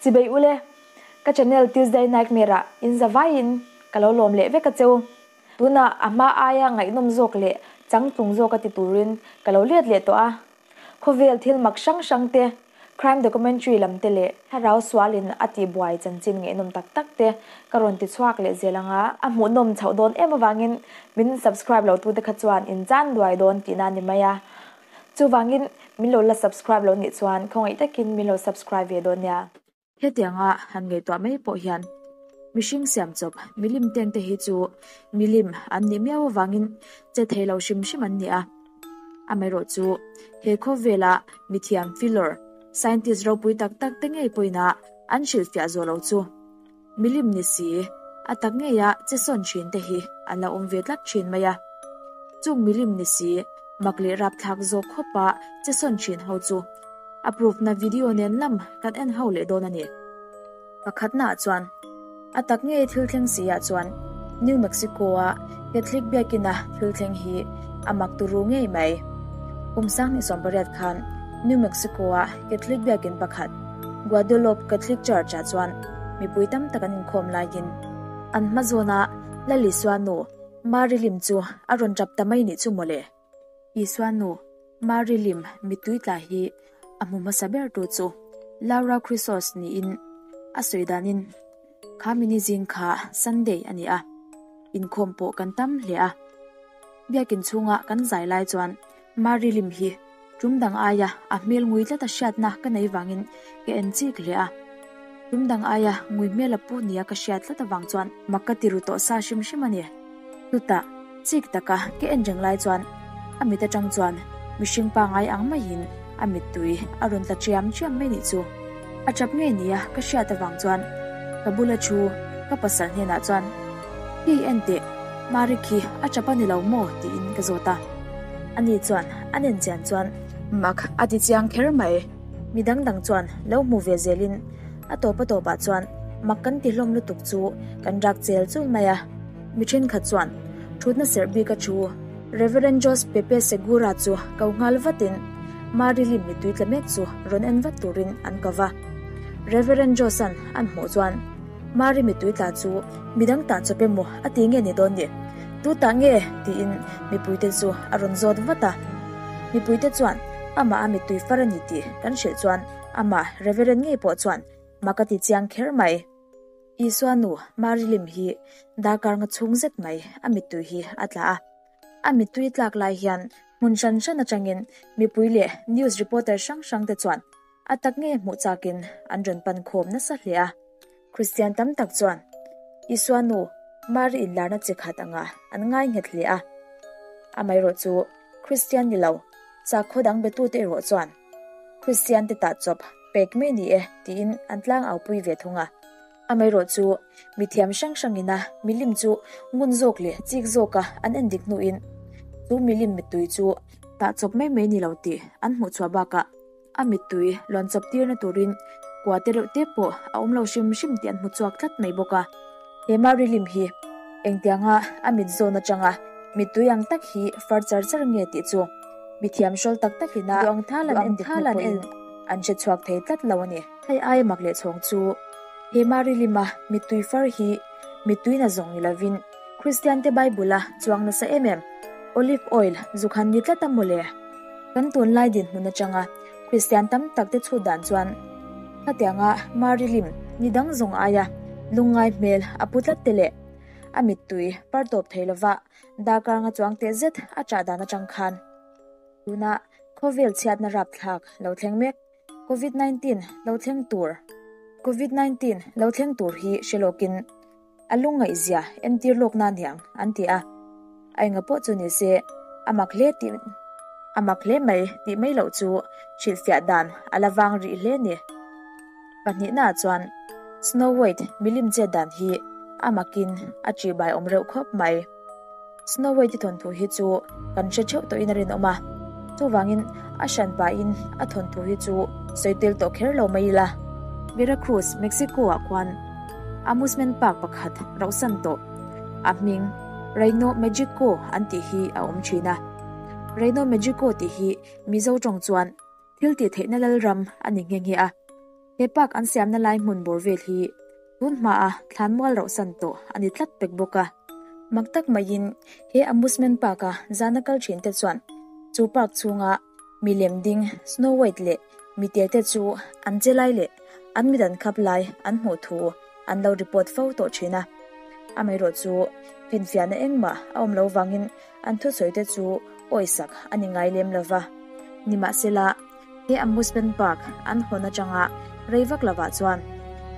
Chibei ule, ka channel Tuesday Nightmare ah in za vaiin ka lo lawm leh vek a cheu. Tunah a hma aia ngaihnawm zawk leh changtlung zawk a ti turin ka lo let leh tawh a. Khawvel thil mak hrang hrang te, crime documentary lam te leh thlarau sualin a tihbuai chanchin ngaihnawm tak tak te ka rawn ti chhuak leh zel ang a. A hmuhnawm chhoh dawn em avangin min subscribe lo tute kha chuan in chan duai dawn tihna a ni mai a. Chuvangin min lo la subscribe lo nih chuan khawngaih takin min lo subscribe ve dawn nia. Hetianga han ngaihtuah mai pawh hian mihring siam chawp milim teng te hi chu milim an nih miau avangin che thei lo hrim hrim an ni a. Amaherawh chu he khawvela mithiam filawr, scientist ropui tak tak te ngei pawhin a an hrilhfiah zawh loh chu milim ni si, a tak ngeia che sawn thin te hi an lo awm ve tlat thin mai a. Chung milim ni si, mak leh rapthlak zawk khawpa che sawn thin ho chu A proof na video nen lam kan en ho leh dawn a ni. Pakhatna ah chuan a tak ngei thil thleng si ah chuan New Mexico a Catholic biakina thil thleng hi a mak turu ngei mai. Kum 2018 khan New Mexico a Catholic biakin pakhat Guadalupe Catholic Church ah chuan mipui tam tak an inkhawm laiin an hma zawna Lal Isua nu Mary lim chu a rawn tap ta mai nih chu mawle. Isua nu Mary lim mittui tla hi a hmu hmasa ber tu chu Laura Chrysos niin a sawi danin kha mini zing kha Sunday a ni a, inkhawm pawh kan tam hle a. Biakin chhunga kan zai lai chuan Mary lim hi tum dang aia a hmel ngui tlata hriatna ka nei vangin ka en chik hle a. Tum dang aia ngui hmel a pu nia ka hriat tlat avang chuan mak ka ti ru tawh sa hrim hrim a ni. Chutah, chik taka ka en reng lai chuan a mit atang chuan mihring pangai ang maiin a mittui a rawn tla chiam chiam mai nih chu. A tap ngei nia ka hriat avang chuan ka bula thu ka pasal hnenah chuan, Hei en teh, Marik hi a tap a ni lo maw? tiin ka zawt a. Ani chuan a nen chian chuan mak a ti chiang kher mai. Mi dang dang chuan lo hmu ve zelin a tawp a tawpah chuan mak kan ti hlawm lutuk chu kan rak chel chul mai a. Mi thenkhat chuan thutna serh bik a thu Reverend Jose Pepe Segura chu ko nghal vatin Mary Lim mittui tla mek chu rawn en vat turin an ko va. Reverend Jose-a'n an hmuh chuan Mary mittui tla chu midang tah chawp emaw a ti nge ni dawn ni? Tu tah nge? tiin mipuite chu a rawn zawt vat a. Mipuite chuan amah a mittui far a ni tih kan hrilh chuan amah Reverend ngei pawh chuan mak a ti chiang kher mai. Isua nu Mary lim hi darkar nga chhung zet mai a mittui hi a tla a. A mittui tlak lai hian hmun hran hran atangin mipui leh news reporter hrang hrang te chuan a tak nge hmuh chakin an rawn pan khawm nasa hle a. Kristian tam tak chuan Isua nu Mary inlarna chi khat anga an ngai nghet hle a. Amaherawh chu Kristian ni lo sakhaw dang betute erawh chuan Kristian te tah chawp pek mai ni e tiin an tlang au pui ve thung a. Amaherawh chu mithiam hrang hrangin a milim chu ngun zawk leh chik zawka an en dik hnuin chu milim mittui chu tah chawp mai mai ni lo tih an hmuh chhuah bakah a mittui luan chawp tirna turin kua te reuh te pawh a awm lo hrim hrim tih an hmu chhuak tlat mai bawk a. He Mary lim hi engtianga a mit zawn atanga mittui ang tak hi far char char nge tih chu mithiam hrawl tak takin a duang thal an en dik hnu pawhin an hre chhuak thei tlat lo a ni. Hei aia mak leh chhawng chu he Mary lima mittui far hi mittui na zawng ni lovin Kristian te Bible a chuang nasa em em olive oil zuk han ni tlat a mawle. Kan tunlai dinhmun atanga Kristian tam tak te chhut dan chuan khatianga Mary lim ni dang zawng aia lungngai hmel a pu tlat te leh a mittui par tawp thei lova darkar nga chuang teh zet a chah dan atang khan tuna khawvel chhiatna rapthlak lo thleng mek Covid 19 lo thleng tur Covid 19 lo thleng tur hi hre lawkin A lungngaihzia entir lawk na niang an ti a, a enga pawh chu ni se a mak hle tih a mak hle mai tih mai loh chu hrilhfiah dan a la vang rih hle ni. Pahnihnaah chuan Snow White milim chet dan hi a makin a ṭihbai awm reuh khawp mai. Snow White-i thawnthu hi chu kan hre theuh tawhin a rinawm a, chuvangin a hran pahin a thawnthu hi chu sawi tel tawh kher lo mai ila. Veracruz, Mexico-ah khuan amusement park pakhat rauhsan tawh a hming Reino Magico an tih hi a awm thin a. Reino Magico tih hi Mizo tawng chuan thil tih theihna lalram a ni nghe nghe a. He park an siamna lai hmun bawr vel hi tun hmaa thlanmual rauhsan tawh a ni tlat pek bawk a. Mak tak maiin he amusement park a zana kal thin te chuan chu park chhunga milem ding Snow White leh mitel te chu an che lai leh an midan khap lai an hmuh thu an lo report fo tawh thin a. Amaherawh chu finfiahna engmah a awm lo vangin an thusawi te chu awisak a ni ngai lem lova. Nimahsela, he Amusement Park an hawn atanga rei vak lovah chuan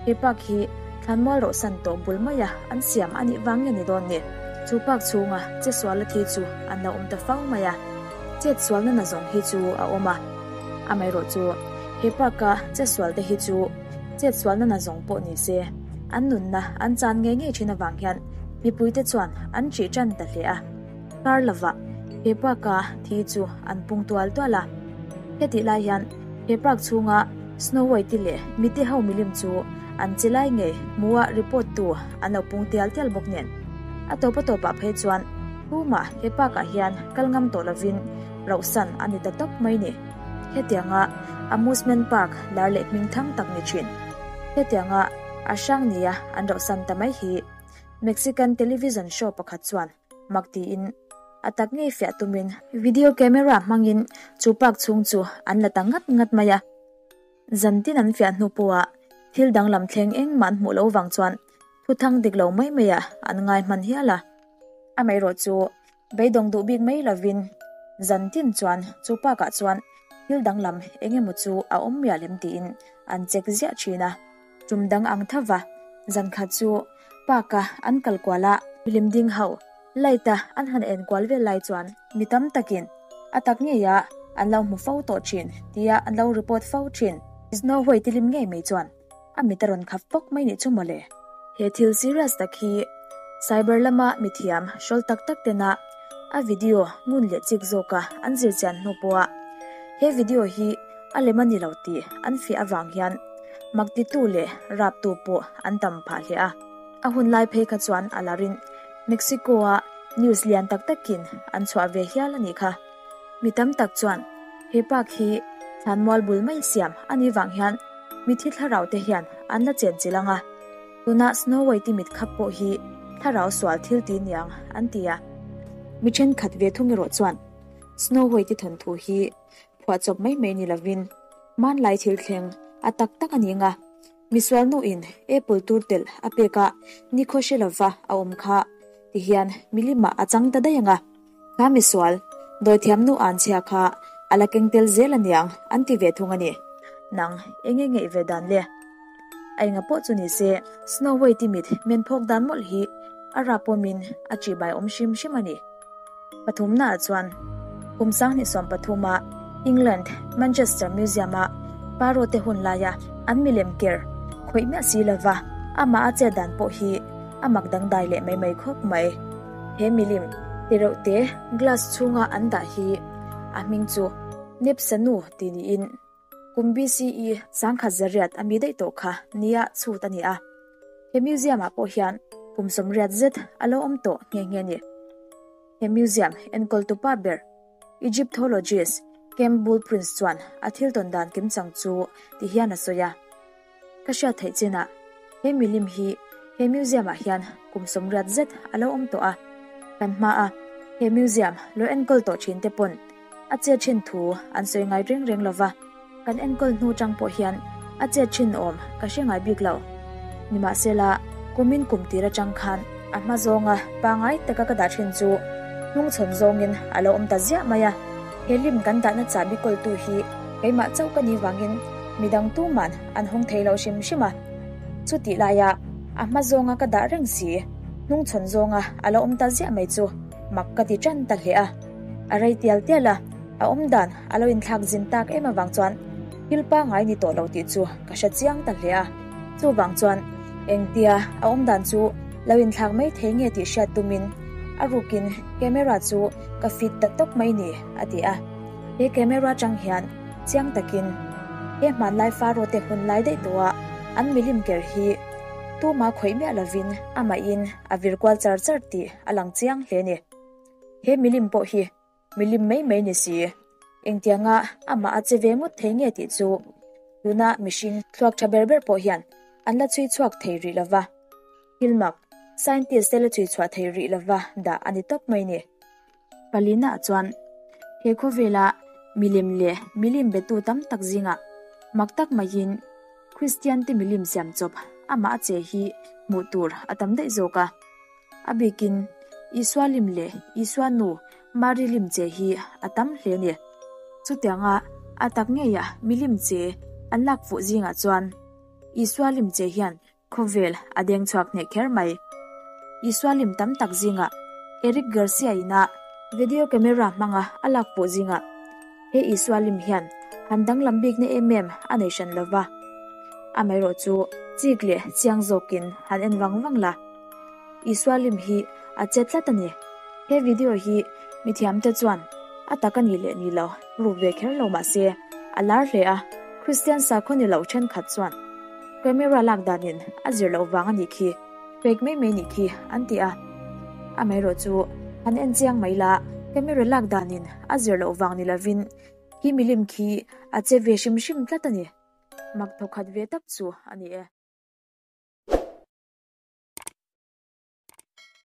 he park hi thlanmual rawhsan tawh bul maia an siam a nih vang nge ni dawn ni? Chu park chhunga chesuala thi chu an lo awm ta fo mai a, chetsualna nazawng hi chu a awm a. Amaherawh chu he park-a chesual te hi chu chetsualna nazawng pawh ni se, an nunna an chan ngei ngei thin avang hian mipuite chuan an ṭih ṭan ta hle a. Kar lovah he park-a thi chu an pung tual tual a. Hetih lai hian he park chhunga Snow White-i leh mite ho milim chu an che lai ngei hmuha report tu an lo pung tial tial bawk nen. A tawp a tawpah phei chuan tumah he park-ah hian kal ngam tawh lovin rauhsan a ni ta tawp mai ni. Hetianga amusement park lar leh hming thang tak ni thin. Hetianga a hrang nia an rauhsan ta mai hi Mexican television show pakhat chuan mak tiin a tak ngei fiah tumin video camera hmangin chu park chhung chu an la ta ngat ngat mai a. Zan tin an fiah hnu pawha thil danglam thleng engmah an hmuh loh vang chuan thuthang dik lo mai maiah an ngai hman hial a. Amaherawh chu beidawng duh bik mai lovin zan tin chuan chu park ah chuan thil danglam eng emaw chu a awm mial em tiin an check ziah thin a. Tum dang ang tho va, zan khat chu park a an kal kual a, milim ding ho light a an han en kual vel lai chuan mi tam takin a tak ngei a an lo hmu fo tawh thin tia an lo report fo thin. Snow White lim ngei mai chuan a mit a rawn khap fawk mai nih chu mawle. He thil serious tak hi cyber lama mithiam hrawl tak tak tena a video ngun leh chik zawka an zir chian hnu pawha he video hi a lem a ni lo tih an fiah avang hian mak titu leh raptu pawh an tam phah hle a. A hun lai phei kha chuan a larin Mexico-a news lian tak takin an chhuah ve hial a nih kha. Mi tam tak chuan he park hi thlanmual bul mai siam a nih vang hian mithi thlarau te hian an la chen chilh ang a, tuna Snow White-i mit khap pawh hi thlarau sual thil ti niang an ti a. Mi thenkhat ve thung erawh chuan Snow White-i thawnthu hi phuahchawp mai mai ni lovin hmanlai thil thleng a tak tak a ni ang a, Misual nuin apple tur telh a pek a, nikhaw hre lova a awm kha ti hian milimah a chang ta daih ang a. Kha misual, dawithiam nu an chhia kha a la keng tel zel aniang an ti ve thung a ni. Nang enge ngeih ve dan le? A enga pawh chu ni se, Snow White-i mit men phawk dan mawlh hi a rap awmin a ṭihbai awm hrim hrim a ni. Pathumnaah chuan kum 2013 a England Manchester Museum-a Pharaoh te hun laia an milem ker khawih miah si lova amah a chet dan pawh hi a mak dangdai leh mai mai khawp mai. He milim ti reuh te glass chhunga an dah hi a hming chu Nepsanu tih niin kum BCE 10,100 a mi daih tawh kha nia chhut a ni a. He museum ah pawh hian kum 80 zet a lo awm tawh nghe nghe a ni. He museum enkawl tu pa ber Egyptologist Campbell Prince chuan a thil tawn dan kimchang chu ti hian a sawi a, Ka hriat theih chinah he milim hi he museum ah hian kum 80 zet a lo awm tawh a, kan hma a he museum lo enkawl tawh thin te pawn a che thin thu an sawi ngai reng reng lova. Kan enkawl hnu chang pawh hian a chet thin awm ka hre ngai bik lo. Nimahsela, kumin kum tir atang khan a hma zawnga pangai taka ka dah thin chu hnungchhawn zawngin a lo awm ta ziah mai a. He lim kan dahna chahbi kawltu hi keimah chauh ka nih vangin midang tuman an hawng thei lo hrim hrim a. Chutih laia a hma zawnga ka dah reng si, hnungchhawn zawnga a lo awm ta ziah mai chu mak ka ti tan ta hle a. A rei tial tial a. A awm dan a lo inthlak zin tak em avang chuan thil pangngai ni tawh lo tih chu ka hre chiang ta hle a. Chuvang chuan engtia a awm dan chu lo inthlak mai thei nge tih hriat tumin a rukin camera chu ka fit ta tawp mai ni a ti a. He camera atang hian chiang takin he hmanlai Pharaoh te hun lai daih tawha an milim ker hi tuma khawih miah lovin amahin a vir kual char char tih a lang chiang hle ni. He milim pawh hi Milim mai mai ni si. Engtianga amah a che ve ngawt thei nge tih chu Tuna mihring thluak tha ber ber pawh hian an la chhui chhuak thei rih lova. Thil mak, scientist te la chhui chhuah thei rih lova dah a ni tawp mai ni. Palina chuan he khawvela milem leh milim betu tam tak zingah mak tak maiin Kristian te milim siam chawp amah a che hi hmuh tur a tam daih zawk a. A bikin Isua lim leh Isua nu Mari lim che hi a tam hle a ni. Chutianga a tak ngeia milim che an lak fuh zingah chuan Isua lim che hian Khawvel a deng chhuak hneh kher mai. Isua lim tam tak zingah Eric Garcia ina video camera hmanga a lak pawh zingah he Isua lim hian han danglam bikna em em a nei hran lo va. Amaherawh chu chik leh chiang zawkin han en vang vang la. Isua lim hi a che tlat a ni. He video hi mithiamte chuan a tak a nih leh ni lo ruk ve kher lo mah se a lar hle a, Kristian sakhaw ni lo thenkhat chuan camera lak danin a zir loh vang a nih khi, fake mai mai nih khi an ti a. Amaherawh chu han en chiang mai la, camera lak danin a zir loh vang ni lovin khi milim khi a che ve hrim hrim tlat a ni. Mak thawkhat ve tak chu a ni e.